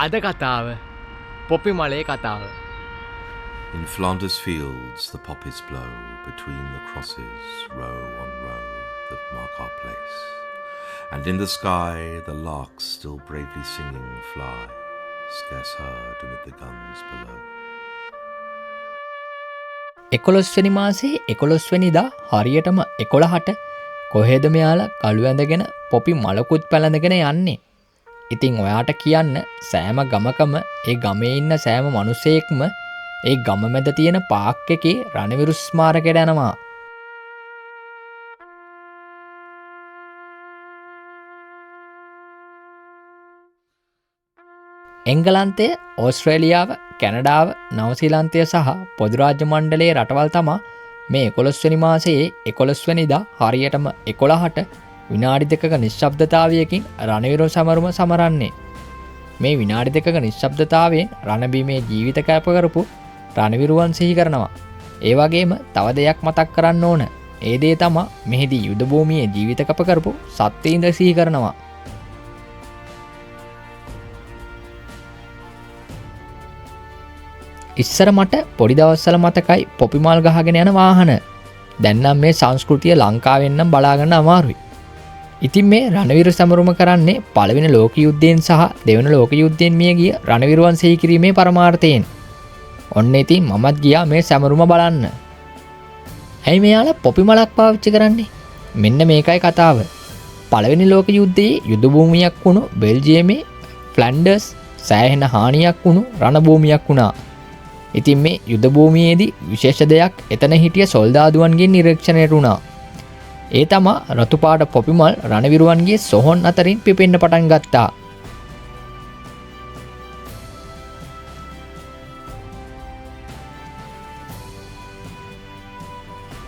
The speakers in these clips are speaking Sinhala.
අද කතාව පොපි මලේ කතාව. In Flanders fields the poppies blow between the crosses, row on row, that mark our place. And in the sky the larks still bravely singing fly, scarce heard amid the guns below. 11 වෙනි මාසේ 11 වෙනිදා හරියටම 11ට කොහෙද මෙයාලා කළු ඇඳගෙන පොපි මලකුත් පැලඳගෙන යන්නේ? ඉතින් ඔයාට කියන්න සෑම ගමකම ඒ ගමේ ඉන්න සෑම මිනිසෙක්ම ඒ ගම මැද තියෙන පාක් එකේ රණවිරු ස්මාරකයට යනවා. එංගලන්තය, ඕස්ට්‍රේලියාව, කැනඩාව, නවසීලන්තය සහ පොදු රාජ්‍ය මණ්ඩලයේ රටවල් තමා මේ 11 වෙනි මාසයේ 11 වෙනිදා හරියටම 11ට විනාඩි දෙකක නිශ්ශබ්දතාවයකින් රණවිරු සමරුම සමරන්නේ. මේ විනාඩි දෙකක නිශ්ශබ්දතාවයෙන් රණබිමේ ජීවිත කැප කරපු රණවිරුවන් සිහි කරනවා. ඒ වගේම තව දෙයක් මතක් කරන්න ඕන. ඒ දේ තමා මෙහිදී යුද භූමියේ ජීවිත කැප කරපු සත්වයින්ද සිහි කරනවා. ඉස්සර මට පොඩි දවස්වල මතකයි පොපි මල් ගහගෙන යන වාහන. දැන් නම් මේ සංස්කෘතිය ලංකාවෙන් නම් බලාගන්න අමාරුයි. ඉතින් මේ රණවිරු සමරුම කරන්නේ පළවෙනි ලෝක යුද්ධයෙන් සහ දෙවන ලෝක යුද්ධයෙන් මිය ගිය රණවිරුවන් සිහි කිරීමේ පරමාර්ථයෙන්. ඔන්න ඉතින් මමත් ගියා මේ සමරුම බලන්න. ඇයි මෙයාලා පොපි මලක් පාවිච්චි කරන්නේ? මෙන්න මේකයි කතාව. පළවෙනි ලෝක යුද්ධයේ යුද භූමියක් වුණු බෙල්ජියමේ ෆ්ලැන්ඩර්ස් සෑහෙන හානියක් වුණු රණභූමියක් වුණා. ඉතින් මේ යුද භූමියේදී විශේෂ දෙයක් එතන හිටිය සොල්දාදුවන්ගෙන් නිරීක්ෂණයට වුණා. ඒ තමා රතු පාට පොපි මල් රණවිරුවන්ගේ සොහොන් අතරින් පිපෙන්න පටන් ගත්තා.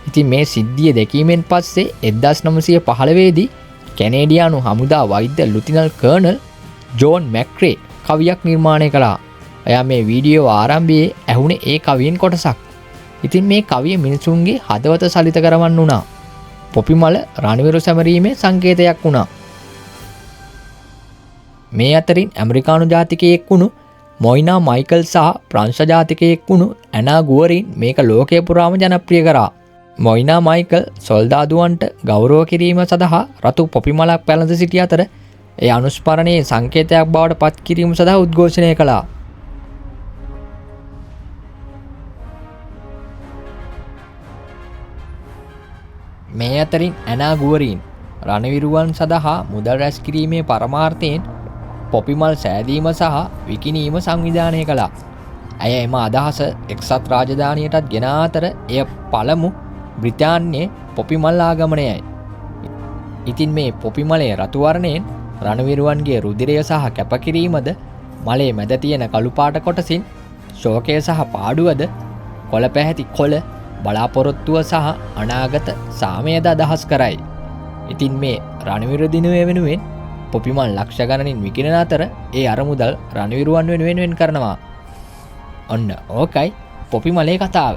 ඉතින් මේ සිද්ධිය දැකීමෙන් පස්සේ 1915 කැනේඩියානු හමුදා වෛද්‍ය ලුතිනල් කර්නල් ජෝන් මැක්‍රේ කවියක් නිර්මාණය කළා. එයා මේ වීඩියෝ ආරම්භයේ ඇහුනේ ඒ කවියෙන් කොටසක්. ඉතින් මේ කවිය මිනිසුන්ගේ හදවත සලිත කරවන්න වුණා. පොපි මල රණවිරු සැමරීමේ සංකේතයක් වුණා. මේ අතරින් ඇමරිකානු ජාතිකයෙක් වුණු මොයිනා මයිකල් සහ ප්‍රංශ ජාතිකයෙක් වුණු ඇනා ගුවරින් මේක ලෝකය පුරාම ජනප්‍රිය කරා. මොයිනා මයිකල් සොල්දාදුවන්ට ගෞරව කිරීම සඳහා රතු පොපි මලක් පැළඳ සිටි අතර ඒ අනුස්මරණයේ සංකේතයක් බවට පත් කිරීම සඳහා උද්ඝෝෂණය කළා. මේ අතරින් ඇනා ගුවරින් රණවිරුවන් සඳහා මුදල් රැස් කිරීමේ පරමාර්ථයෙන් පොපි මල් සෑදීම සහ විකිණීම සංවිධානය කළා. ඇය එම අදහස එක්සත් රාජධානියටත් ගෙන අතර එය පළමු බ්‍රිතාන්‍යයේ පොපි මල් ආගමනයයි. ඉතින් මේ පොපි මලේ රතු වර්ණයෙන් රණවිරුවන්ගේ රුධිරය සහ කැපකිරීමද, මලේ මැද තියෙන කළු පාට කොටසින් ශෝකය සහ පාඩුවද, කොළ පැහැති කොළ බලාපොරොත්තුව සහ අනාගත සාමයද අදහස් කරයි. ඉතින් මේ රණවිරු දිනය වෙනුවෙන් පොපි මල් ලක්ෂ ගණනින් විකිණෙන අතර ඒ අරමුදල් රණවිරුවන් වෙනුවෙන් වෙන් කරනවා. ඔන්න ඕකයි පොපි මලේ කතාව.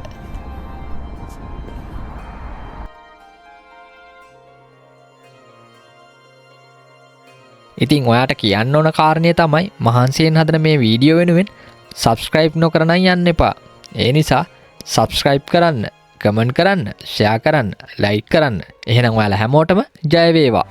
ඉතින් ඔයාට කියන්න ඕන කාරණය තමයි මහන්සියෙන් හදන මේ වීඩියෝ වෙනුවෙන් සබ්ස්ක්‍රයිබ් නොකර නම් යන්න එපා. ඒ නිසා සබ්ස්ක්‍රයිබ් කරන්න, කමෙන්ට් කරන්න, ෂෙයා කරන්න, ලයික් කරන්න. එහෙනම් ඔයාලා හැමෝටම ජය වේවා.